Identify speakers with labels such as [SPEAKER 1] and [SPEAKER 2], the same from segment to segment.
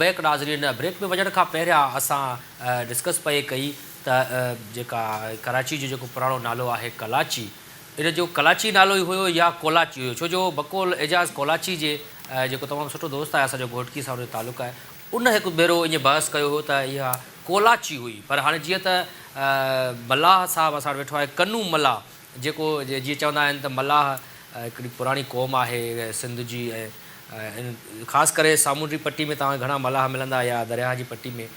[SPEAKER 1] Back ناظرين break ۾ وڃڻ کان پهريان اسان ڊسڪس پئي ڪئي ته جيڪا ڪراچي جو جيڪو پراڻو نالو آهي ڪلاچي ان جو ڪلاچي نالو ئي هيو يا ڪولاچي هيو ڇو جو بقول اعجاز ڪولاچي جي جيڪو تمام سٺو دوست آهي اسان جو گهوٽڪي سان ان جو تعلق آهي ان هڪ ڀيرو ائين بحث ڪيو هيو ته اها ڪولاچي هئي پر هاڻي جيئن ته ملاح صاحب اسان وٽ ويٺو آهي ڪنو ملاح جيڪو جيئن چوندا آهن ته ملاح هڪڙي پراڻي قوم آهي سنڌ جي ۽ خاص ڪري سامونڊي پٽي ۾ توهان کي گهڻا ملاح ملندا يا درياهه جي پٽي ۾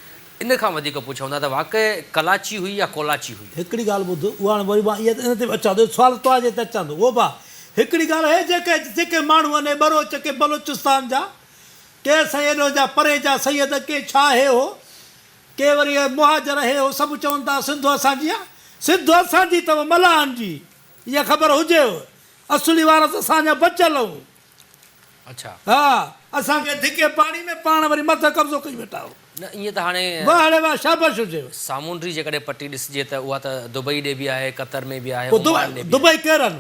[SPEAKER 1] ان کان وڌيڪ پڇون ٿا ته واقعي ڪلاچي هئي يا ڪولاچي هئي؟
[SPEAKER 2] هڪڙي ڳالهه ٻڌ، اها هاڻي وري مان ان تي به اچان ٿو، سوال توهان جي تي اچان ٿو، اهو به آهي. هڪڙي ڳالهه هي جيڪي جيڪي ماڻهو انهي ٻروچ ڪي بلوچستان جا، ڪي سائين ايڏو جا پري جا سيد ڪي ڇا هي هو، ڪي وري اهي مهاجر هي هو سڀ چون ٿا سنڌ اسان جي آ، سنڌ اسان جي اٿو ملاحن جي، اها خبر هجيو، اصلي وارث اسان اڃا بچيل هون.
[SPEAKER 1] اڇا.
[SPEAKER 2] ها اسان کي ڌڪي پاڻي ۾ پاڻ وري مٿان قبضو ڪئي ويٺا آهو.
[SPEAKER 1] نه ائين ته هاڻي.
[SPEAKER 2] واه ڙي واه شابش هجيو.
[SPEAKER 1] سامونڊي جيڪڏهن پٽي ڏسجي ته اها ته دبئي ڏي به آهي، قطر ۾ به آهي،
[SPEAKER 2] پوء
[SPEAKER 1] عمان ڏي به آهي.
[SPEAKER 2] دبئي ڪير آهن؟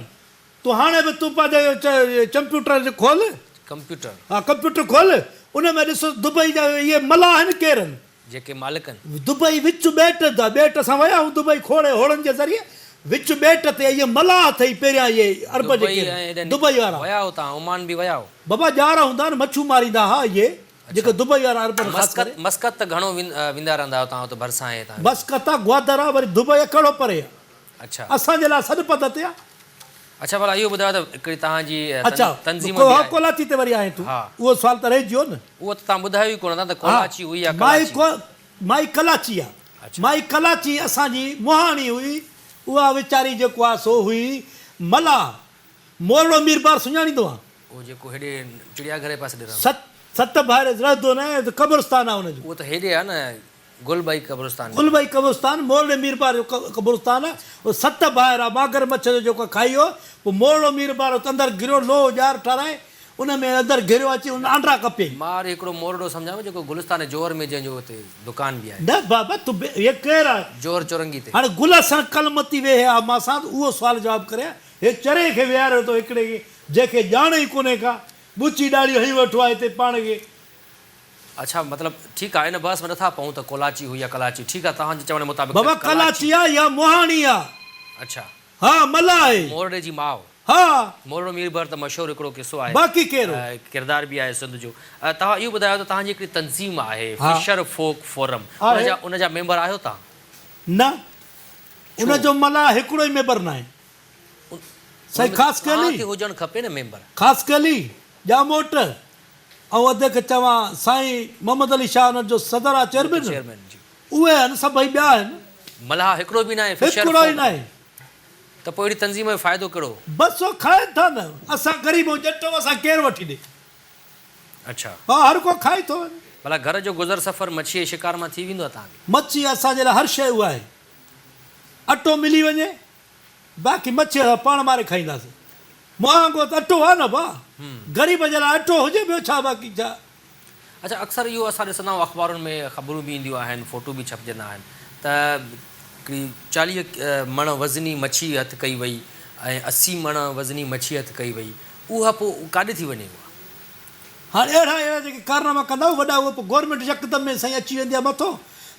[SPEAKER 2] تون هاڻي به تون پنهنجو چمپيوٽر کول.
[SPEAKER 1] ڪمپيوٽر.
[SPEAKER 2] ها ڪمپيوٽر کول ان ۾ ڏس دبئي جا اهي ملاح آهن ڪير آهن؟
[SPEAKER 1] جيڪي مالڪ آهن.
[SPEAKER 2] دبئي وچ ٻيٽ ته ٻيٽ اسان ويا آهيون دبئي کوڙ هوڙن جي ذريعي وچ ٻيٽ تي اهي ملاح اٿئي پهريان اهي عرب
[SPEAKER 1] دبئي
[SPEAKER 2] جيڪي
[SPEAKER 1] ۽
[SPEAKER 2] آهن
[SPEAKER 1] هيڏي
[SPEAKER 2] دبئي وارا.
[SPEAKER 1] ويا آهيو توهان عمان به ويا آهيو.
[SPEAKER 2] بابا ڄار هوندا آهن مڇون ماريندا ها اهي جيڪي دبئي وارا عربن خاص ڪري.
[SPEAKER 1] مسقط مسقط ته گهڻو ويندا رهندا آهيو توهان اتي ڀرسان آهي توهان جي.
[SPEAKER 2] مسقط آ گوادر آ وري دبئي آ ڪهڙو پري آ.
[SPEAKER 1] اڇا.
[SPEAKER 2] اسان جي لاء سڏ پد تي آ.
[SPEAKER 1] اڇا ڀلا اهو ٻڌايو ته هڪڙي توهان جي
[SPEAKER 2] اڇا
[SPEAKER 1] تنظيم به آهي.
[SPEAKER 2] ڪولاچي تي وري آهين تون.
[SPEAKER 1] ها.
[SPEAKER 2] اهو سوال ته رهجي ويو نه.
[SPEAKER 1] اهو ته توهان ٻڌايو ئي ڪونه ٿا ته ڪولاچي هئي يا ڪلاچي.
[SPEAKER 2] مائي ڪلاچي آ. مائي ڪلاچي اسان جي مهاڻي هئي. اها ويچاري جيڪو آ سو هئي ملاح. مورڙو ميربار سڃاڻيندو آن.
[SPEAKER 1] اهو جيڪو هيڏي چڙيا گهر جي پاسي ڏي رهندو.
[SPEAKER 2] ست ست ڀائر رهندو نه ته قبرستان آ ان جو.
[SPEAKER 1] اهو ته هيڏي آ نه گل ٻائي قبرستان ۾.
[SPEAKER 2] گل ٻائي قبرستان مورڙي ميربار جو قبرستان آ. اهي ست ڀائر آ. ماگر مڇ جو جيڪو کائي ويو پوء مورڙو ميربار ات اندر گهريو لوهه ڄار ٺهرائي ان ۾ اندر گهريو اچي ان آنڊرا ڪپيائين.
[SPEAKER 1] مان وري هڪڙو مورڙو سمجهان جيڪو گلستان جوهر ۾ جنهن جو اتي دڪان به آهي.
[SPEAKER 2] نه بابا تون به هي ڪير آهي.
[SPEAKER 1] جوهر چورنگي تي.
[SPEAKER 2] هاڻي گل حسن ڪلمتي ويهي ها مان سان ته اهو سوال جواب ڪري ها. هي چري کي ويهاريو اٿو هڪڙي کي جنهن کي ڄاڻ ئي ڪونهي ڪا. ٻچي ڏاڙهي هنيون ويٺو آهي هتي پاڻ کي.
[SPEAKER 1] اڇا مطلب ٺيڪ آ ان بحث ۾ نٿا پئون ته ڪولاچي هئي يا ڪلاچي ٺيڪ آ توهان جي چوڻ مطابق
[SPEAKER 2] بابا ڪلاچي آ يا مهاڻي آ.
[SPEAKER 1] اڇا.
[SPEAKER 2] ها ملاح آهي.
[SPEAKER 1] مورڙي جي ماء.
[SPEAKER 2] ها.
[SPEAKER 1] مورڙو ميربحر ته مشهور هڪڙو قصو آهي.
[SPEAKER 2] باقي ڪير هو.
[SPEAKER 1] ڪردار به آهي سنڌ جو. توهان اهو ٻڌايو ته توهان جي هڪڙي تنظيم آهي فشر فوڪ فورم ان جا ان جا ميمبر آهيو توهان؟
[SPEAKER 2] نه ان جو ملاح هڪڙو ئي ميمبر ناهي. سائين خاص
[SPEAKER 1] توهان
[SPEAKER 2] ڪيلي.
[SPEAKER 1] کي هجڻ کپي نه ميمبر.
[SPEAKER 2] خاص ڪيلي ڄاموٽ. آئون ادي کي چوان سائين محمد علي شاهه انهن جو صدر آ چيئرمين اهي آهن سڀئي ٻيا آهن.
[SPEAKER 1] ملاح هڪڙو به ناهي فشر
[SPEAKER 2] هڪڙو ئي
[SPEAKER 1] فوڪ.
[SPEAKER 2] ناهي.
[SPEAKER 1] ته پوء اهڙي تنظيم جو فائدو ڪهڙو.
[SPEAKER 2] بس اهو کائن ٿا نه اسان غريب ۽ ڄٽ آهيون اسان ڪير وٺي ڏي.
[SPEAKER 1] اڇا.
[SPEAKER 2] ها هر ڪو کائي ٿو وڃي.
[SPEAKER 1] ڀلا گهر جو گذر سفر مڇي ۽ شڪار مان ٿي ويندو آهي توهان کي.
[SPEAKER 2] مڇي اسان جي لاء هر شيء اها آهي اٽو ملي وڃي باقي مڇي اسان پاڻ ماري کائينداسين. مهانگو ته اٽو آ نه ڀاء. غريب جي لاء اٽو هجي ٻيو ڇا باقي ڇا.
[SPEAKER 1] اڇا اڪثر اهو اسان ڏسندا آهيون اخبارن ۾ خبرون به اينديون آهن فوٽو به ڇپجندا آهن ته هڪڙي 40 مڻ وزني مڇي هٿ ڪئي وئي ۽ 80 مڻ وزني مڇي هٿ ڪئي وئي اها پوء ڪاڏي ٿي وڃي اها.
[SPEAKER 2] هاڻي اهڙا اهڙا جيڪي ڪارناما ڪندا اهي وڏا اهي پوء گورنمينٽ يڪدم ۾ سائين اچي ويندي آهي مٿو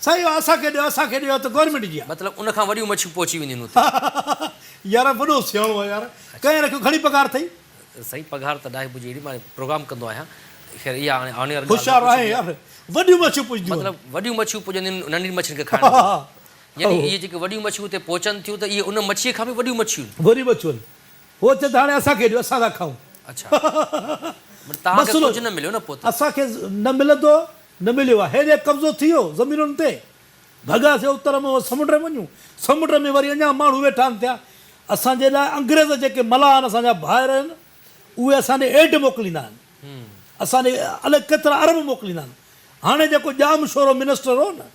[SPEAKER 2] سائين اهو اسان کي ڏيو اسان کي ڏيو ته گورنمينٽ جي آهي.
[SPEAKER 1] مطلب ان کان وڏيون مڇيون پهچي وينديون آهن اتي.
[SPEAKER 2] يار وڏو سياڻو آهي يار ڪنهن رکيو گهڻي پگهار اٿئي.
[SPEAKER 1] سائين پگهار ته ناهي منهنجي اهڙي مان پروگرام ڪندو آهيان خير اها هاڻي آن ايئر ڳالهه نه
[SPEAKER 2] هوشيار آهين
[SPEAKER 1] پڇبي
[SPEAKER 2] يار وڏيون مڇيون پڄنديون آهن.
[SPEAKER 1] مطلب وڏيون مڇيون پڄنديون آهن ننڍين مڇين کي کائڻ بدران يعني اهي جيڪي وڏيون مڇيون اتي پهچن ٿيون ته اهي ان مڇيء کان به وڏيون مڇيون آهن.
[SPEAKER 2] وڏيون مڇيون آهن. هو چئي ته هاڻي اسان کي ڏيو اسان ٿا کائون.
[SPEAKER 1] اڇا مطلب توهان کي ڪجهه نه مليو نه پوء ته.
[SPEAKER 2] اسان کي نه ملندو نه مليو آهي. هيڏي قبضو ٿي ويو زمينن تي. ڀڳاسين اتر ۾ سمنڊ ۾ وڃون. سمنڊ ۾ وري اڃا ماڻهو ويٺا آهن ٿيا. اسان جي لاء انگريز جيڪي ملاح آهن اسان جا ڀائر آهن اهي اسان ڏي ايڊ موڪليندا آهن. اسان ڏي الائي ڪيترا ارب موڪليندا آهن. هاڻي جيڪو ڄام شورو منسٽر هو نه.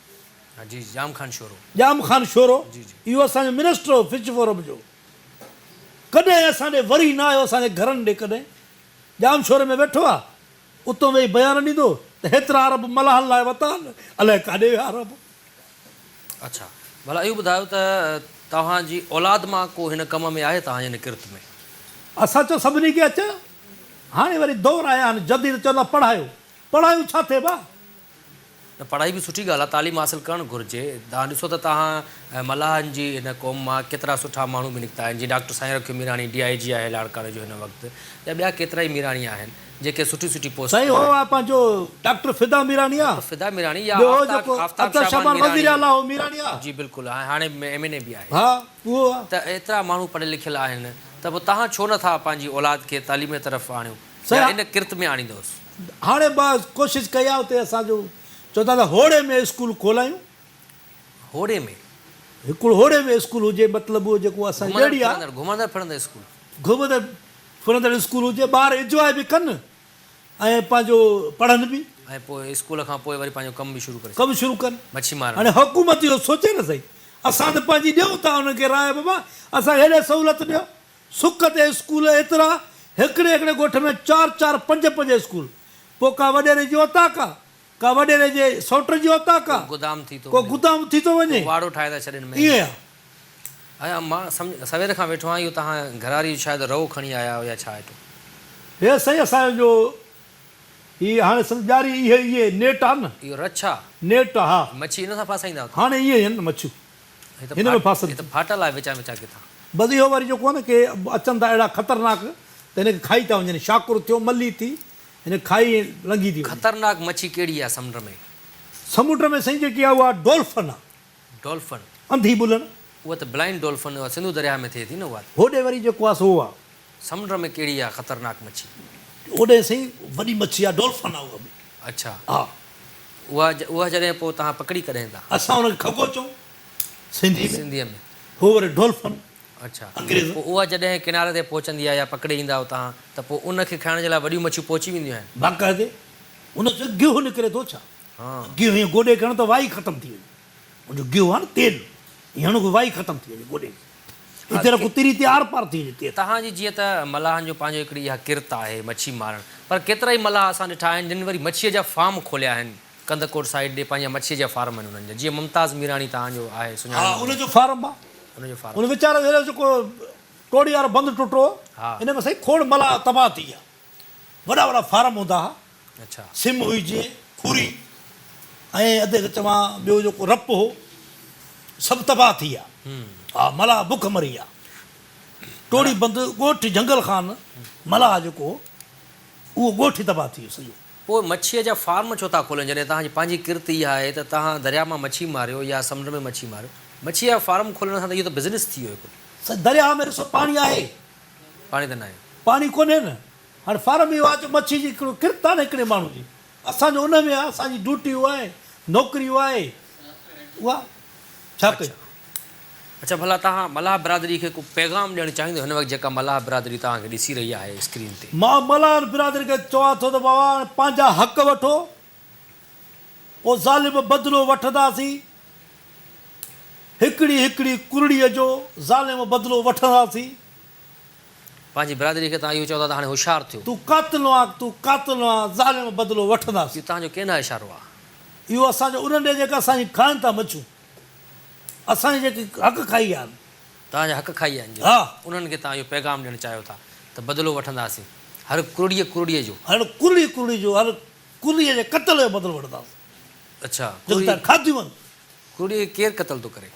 [SPEAKER 1] جي جي ڄام خان شورو.
[SPEAKER 2] ڄام خان شورو اهو اسان جو منسٽر هو فش فورم جو. ڪڏهن اسان ڏي وري نه آيو اسان جي گهرن ڏي ڪڏهن ڄام شوري ۾ ويٺو آ اتو ويهي بيان ڏيندو ته هيترا عرب ملاحن لاء وتا آهن الائي ڪاڏي ويا عرب.
[SPEAKER 1] اڇا ڀلا اهو ٻڌايو ته توهان جي اولاد مان ڪو هن ڪم ۾ آهي توهان جي هن ڪرت ۾.
[SPEAKER 2] اسان چيو سڀني کي اچ هاڻي وري دور آيا آهن جديد چوندا پڙهايو پڙهايون ڇا ٿئي ڀا.
[SPEAKER 1] نه پڙهائي به سٺي ڳالهه آهي تعليم حاصل ڪرڻ گهرجي توهان ڏسو ته توهان ملاحن جي هن قوم مان ڪيترا سٺا ماڻهو به نڪتا آهن جيئن doctor Sain Rakhio Mirani D I G آهي لاڙڪاڻي جو هن وقت يا ٻيا ڪيترائي ميراڻي آهن جيڪي سٺي سٺي پوسٽ
[SPEAKER 2] سائين هو آهي پنهنجو ڊاڪٽر فدا ميراڻي آ
[SPEAKER 1] ڊاڪٽر فدا ميراڻي يا
[SPEAKER 2] ٻيو هو
[SPEAKER 1] آفتاب
[SPEAKER 2] جيڪو
[SPEAKER 1] آفتاب
[SPEAKER 2] آفتاب
[SPEAKER 1] شعبان
[SPEAKER 2] شعبان
[SPEAKER 1] ميراڻي
[SPEAKER 2] وزير اعليٰ هو ميراڻي آ
[SPEAKER 1] جي بلڪل ۽ هاڻي ايم اين اي به آهي
[SPEAKER 2] ها اهو آ.
[SPEAKER 1] ته ايترا ماڻهو پڙهيل لکيل آهن ته پوء توهان ڇو نه ٿا پنهنجي اولاد کي تعليم طرف آڻيو يا
[SPEAKER 2] سائين
[SPEAKER 1] ان ڪرت ۾ آڻيندوس.
[SPEAKER 2] هاڻي به ڪوشش ڪئي آ اتي اسان جو چون ٿا ته هوڙي ۾ اسڪول کولايون.
[SPEAKER 1] هوڙي ۾؟
[SPEAKER 2] هڪڙو هوڙي ۾ اسڪول هجي مطلب اهو جيڪو اسان جي
[SPEAKER 1] گهمندڙ
[SPEAKER 2] ٻيڙي آ.
[SPEAKER 1] ڦرندڙ گهمندڙ ڦرندڙ اسڪول.
[SPEAKER 2] گهمندڙ ڦرندڙ اسڪول هجي ٻار انجواء به ڪن ۽ پنهنجو پڙهن به.
[SPEAKER 1] ۽ پوء اسڪول کان پوء وري پنهنجو ڪم به شروع ڪري
[SPEAKER 2] ڪم شروع ڪن.
[SPEAKER 1] مڇي مارڻ.
[SPEAKER 2] هاڻي حڪومت اهو سوچي نه سهي اسان ته پنهنجي ڏيون ٿا انهن کي راء بابا اسان کي هيڏي سهولت ڏيو سڪ تي اسڪول ايترا هڪڙي هڪڙي ڳوٺ ۾ چار چار پنج پنج اسڪول پوء ڪا وڏيري جي اوطاق آ ڪا وڏيري جي سئوٽ جي اوطاق آ
[SPEAKER 1] ڪو گدام ٿي ٿو
[SPEAKER 2] ڪو
[SPEAKER 1] وڃي.
[SPEAKER 2] گدام ٿي ٿو وڃي
[SPEAKER 1] ڪو واڙو ٺاهي ٿا ڇڏين ۾.
[SPEAKER 2] ائين آ.
[SPEAKER 1] ۽ مان سمجهه سوير کان ويٺو آهيان اهو توهان گهرواري جو شايد رئو کڻي آيا آهيو يا ڇا ايٽو.
[SPEAKER 2] هي سائين اسان جو هي هاڻي سمجهه ڄاري اهي اهي نيٽ آ نه.
[SPEAKER 1] اهو رڇ آ.
[SPEAKER 2] نيٽ آ ها.
[SPEAKER 1] مڇي ان سان ڦاسائيندا آهيو.
[SPEAKER 2] هاڻي اهي آهن مڇيون.
[SPEAKER 1] هي ته
[SPEAKER 2] هن ۾ ڦاسن
[SPEAKER 1] هي ته
[SPEAKER 2] ٿيون.
[SPEAKER 1] ڦاٽل آهي وچان وچان ڪٿان.
[SPEAKER 2] بس اهو وري جيڪو آهي نه ڪي اچن ٿا اهڙا خطرناڪ ته هن کي کائي ٿا وڃن شاڪر ٿيو ملي ٿي هن کي کائي ۽ لنگهي ٿي وڃي.
[SPEAKER 1] خطرناڪ مڇي ڪهڙي آهي سمنڊ ۾؟
[SPEAKER 2] سمنڊ ۾ سائين جيڪي آهي اها ڊولفن آهي.
[SPEAKER 1] ڊولفن.
[SPEAKER 2] انڌي ٻلهڻ.
[SPEAKER 1] اها ته بلائنڊ ڊولفن اها سنڌو درياهه ۾ ٿئي ٿي نه اها ته.
[SPEAKER 2] هوڏي وري جيڪو آهي سو اهو آهي.
[SPEAKER 1] سمنڊ ۾ ڪهڙي آهي خطرناڪ مڇي؟
[SPEAKER 2] هوڏي سائين وڏي مڇي آهي ڊولفن آهي اها به.
[SPEAKER 1] اڇا.
[SPEAKER 2] ها.
[SPEAKER 1] اها اها جڏهن پوء توهان پڪڙي ڪڏهن ٿا؟
[SPEAKER 2] اسان ان کي کڳو چئون سنڌي ۾.
[SPEAKER 1] سنڌيء ۾.
[SPEAKER 2] هو وري ڊولفن.
[SPEAKER 1] اڇا.
[SPEAKER 2] انگريز.
[SPEAKER 1] پوء اها جڏهن ڪناري تي پهچندي آهي يا پڪڙي ايندا آهيو توهان ته پوء ان کي کائڻ جي لاء وڏيون مڇيون پهچي وينديون آهن؟
[SPEAKER 2] باقاعدي ان جو گيهه نڪري ٿو ڇا؟
[SPEAKER 1] ها.
[SPEAKER 2] گيهه ائين گوڏي کي هڻ ته وائي ختم ٿي وڃي. ان جو گيهه آهي نه تيل ائين هڻ وائي ختم ٿي وڃي گوڏي کي. هتي رکو تري تي آر پار ٿي وڃي تيل.
[SPEAKER 1] توهان جي جيئن ته ملاحن جو پنهنجو هڪڙي اها ڪرت آهي مڇي مارڻ پر ڪيترائي ملاح اسان ڏٺا آهن جن وري مڇيء جا فارم کوليا آهن ڪنڌڪوٽ سائيڊ ڏي پنهنجا مڇيء جا فارم آهن انهن جا جيئن ممتاز ميراڻي توهان جو آهي
[SPEAKER 2] ها
[SPEAKER 1] سڃاڻي
[SPEAKER 2] ان جو فارم آ.
[SPEAKER 1] ان جو فارم.
[SPEAKER 2] ان ويچارو هيڏو جيڪو ٽوڙي وارو بند ٽٽو
[SPEAKER 1] ها.
[SPEAKER 2] ان ۾ سائين کوڙ ملاح تباهه ٿي ويا. وڏا وڏا فارم هوندا ها.
[SPEAKER 1] اڇا.
[SPEAKER 2] سم هئي جيئن کوري ۽ ادي کي چوان ٻيو جيڪو رپ هو سڀ تباهه ٿي ويا. ها ملاح بک مري ويا. ٽوڙي بند ڳوٺ جهنگل خان ملاح جيڪو هو اهو ڳوٺ ئي تباهه ٿي ويو سڄو.
[SPEAKER 1] پوء مڇيء جا فارم ڇو ٿا کولين جڏهن توهان جي پنهنجي ڪرت اها آهي ته توهان درياء مان مڇي ماريو يا سمنڊ ۾ مڇي ماريو. مڇيء جا فارم کولڻ سان ته اهو ته بزنس ٿي ويو هڪڙو.
[SPEAKER 2] سائين درياء ۾ ڏسو پاڻي آهي.
[SPEAKER 1] پاڻي ته ناهي.
[SPEAKER 2] پاڻي ڪونهي نه. هاڻي فارم اهو آهي جو مڇي جي هڪڙو ڪرت آهي نه هڪڙي ماڻهو جي. اسان جو ان ۾ آهي، اسان جي ڊيوٽي اها آهي، نوڪري اها آهي. اها ڇا ڪيون.
[SPEAKER 1] اڇا ڀلا توهان ملاح برادري کي ڪو پيغام ڏيڻ چاهيندو هن وقت جيڪا ملاح برادري توهان کي ڏسي رهي آهي اسڪرين تي.
[SPEAKER 2] مان ملاح برادري کي چوان ٿو ته بابا هاڻي پنهنجا حق وٺو. او ظالم بدلو وٺنداسين. هڪڙي هڪڙي ڪرڙيء جو ظالم بدلو وٺنداسين.
[SPEAKER 1] پنهنجي برادري کي توهان اهو چوندا ته هاڻي هوشيار ٿيو.
[SPEAKER 2] تون قاتل آن، تون قاتل آن، ظالم بدلو وٺنداسين.
[SPEAKER 1] اهو توهان جو ڪنهن ڏانهن اشارو آهي؟
[SPEAKER 2] اهو اسان جو انهن ڏي جيڪي اسان جي کائن ٿا مڇون. اسان جي جيڪي حق کائي ويا آهن.
[SPEAKER 1] توهان جا حق کائي ويا آهن جيڪي.
[SPEAKER 2] ها.
[SPEAKER 1] انهن کي توهان اهو پيغام ڏيڻ چاهيو ٿا ته بدلو وٺنداسين. هر ڪرڙيء ڪرڙيء جو.
[SPEAKER 2] هر ڪرڙيء ڪرڙيء جو، هر ڪرڙيء جي قتل جو بدلو وٺنداسين.
[SPEAKER 1] اڇا.
[SPEAKER 2] جيڪي توهان کاڌيون آهن.
[SPEAKER 1] ڪرڙيء کي ڪير قتل ٿو ڪري؟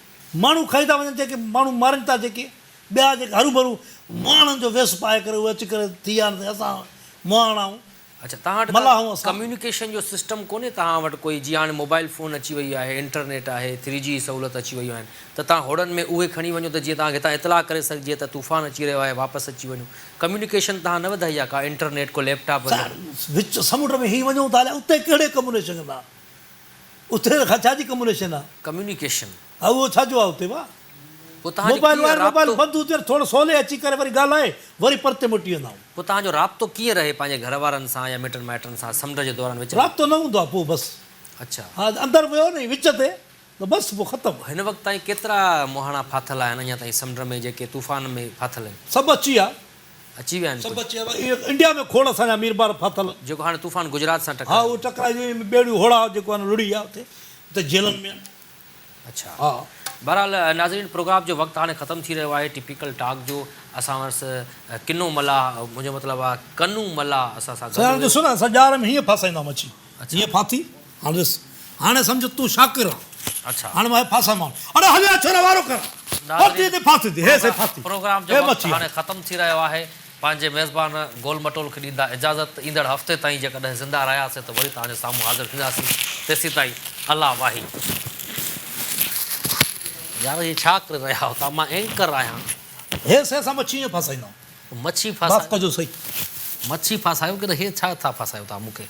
[SPEAKER 2] ماڻهو کائي ٿا وڃن جيڪي ماڻهو مارين ٿا جيڪي ٻيا جيڪي هروڀرو مهاڻن جو ويس پائي ڪري اهي اچي ڪري ٿي ويا آهن ته اسان مهاڻا آهيون
[SPEAKER 1] اڇا توهان وٽ
[SPEAKER 2] ملاح آهيون اسان.
[SPEAKER 1] ڪميونيڪيشن جو سسٽم ڪونهي توهان وٽ ڪوئي جيئن هاڻي موبائل فون اچي وئي آهي انٽرنيٽ آهي ٿري جي سهولت اچي ويون آهن ته توهان هوڙن ۾ اهي کڻي وڃو ته جيئن توهان کي هتان اطلاع ڪري سگهجي ته طوفان اچي رهيو آهي واپس اچي وڃو ڪميونيڪيشن توهان نه وڌائي آهي ڪا انٽرنيٽ ڪو ليپ ٽاپ وغيره.
[SPEAKER 2] وچ سمنڊ ۾ هي وڃون ٿا هليا اتي ڪهڙي ڪميونيشن ڪندا اتي ته ڇا جي ڪميونيشن آ.
[SPEAKER 1] ڪميونيڪيشن.
[SPEAKER 2] ها اهو ڇا جو آ اتي وا.
[SPEAKER 1] پوء توهان جو
[SPEAKER 2] موبائل
[SPEAKER 1] ڪيئن
[SPEAKER 2] وائر موبائل
[SPEAKER 1] رابطو.
[SPEAKER 2] بند هجي ٿورو سولي اچي ڪري وري ڳالهائي وري پرتي موٽي ويندا آهيون.
[SPEAKER 1] پوء توهان جو رابطو ڪيئن رهي پنهنجي گهر وارن سان يا مٽن مائٽن سان سمنڊ جي دوران وچ ۾.
[SPEAKER 2] رابطو نه هوندو آ پوء بس.
[SPEAKER 1] اڇا.
[SPEAKER 2] ها اندر ويو نه وچ تي ته بس پوء ختم.
[SPEAKER 1] هن وقت تائين ڪيترا مهاڻا ڦاٿل آهن اڃا تائين سمنڊ ۾ جيڪي طوفان ۾ ڦاٿل آهن.
[SPEAKER 2] سڀ اچي ويا.
[SPEAKER 1] اچي ويا آهن
[SPEAKER 2] سڀ
[SPEAKER 1] ڪجهه.
[SPEAKER 2] اچي ويا انڊيا ۾ کوڙ اسان جا ميربار ڦاٿل.
[SPEAKER 1] جيڪو هاڻي طوفان گجرات سان
[SPEAKER 2] ها
[SPEAKER 1] ٽڪرايو.
[SPEAKER 2] اهو ٽڪرائجي ويو ٻيڙيون هوڙا جيڪو آهن لڙهي ويا اتي اتي جيلن ۾ آهن.
[SPEAKER 1] اڇا
[SPEAKER 2] ها.
[SPEAKER 1] بهرحال ناظرين پروگرام جو وقت هاڻي ختم ٿي رهيو آهي ٽپيڪل ٽاڪ جو اسان وٽ ڪنو ملاح منهنجو مطلب آهي ڪنو ملاح اسان سان گڏ
[SPEAKER 2] سائين هاڻي
[SPEAKER 1] هيو.
[SPEAKER 2] ڏسو نه اسان ڄار ۾ هيئن ڦاسائيندا مڇي
[SPEAKER 1] اڇا.
[SPEAKER 2] هيئن ڦاٿي هاڻي ڏس. هاڻي سمجهه تون شاڪر آن.
[SPEAKER 1] اڇا.
[SPEAKER 2] هاڻي مان هي ڦاسامان. اڙي هليا ڇورا وارو ڪر. ڦاسي تي ڦاسي ٿي. هي سي ڦاسي.
[SPEAKER 1] پروگرام جو
[SPEAKER 2] هي
[SPEAKER 1] وقت
[SPEAKER 2] مڇي
[SPEAKER 1] هاڻي ختم ٿي رهيو آهي. پنهنجي ميزبان گول مٽول کي ڏيندا اجازت. ايندڙ هفتي تائين جيڪڏهن زنده رهياسين ته وري توهان جي سامهون حاضر ٿينداسين. تيسين تائين الله واهي. يار هي ڇا ڪري رهيا آهيو توهان مان اينڪر آهيان.
[SPEAKER 2] هي سي اسان مڇي ائين ڦاسائيندا آهيون.
[SPEAKER 1] مڇي
[SPEAKER 2] معاف
[SPEAKER 1] ڦاسايو.
[SPEAKER 2] ڪجو سائين.
[SPEAKER 1] مڇي ڦاسايو ڪي نه هي ڇا ٿا ڦاسايو توهان مون کي.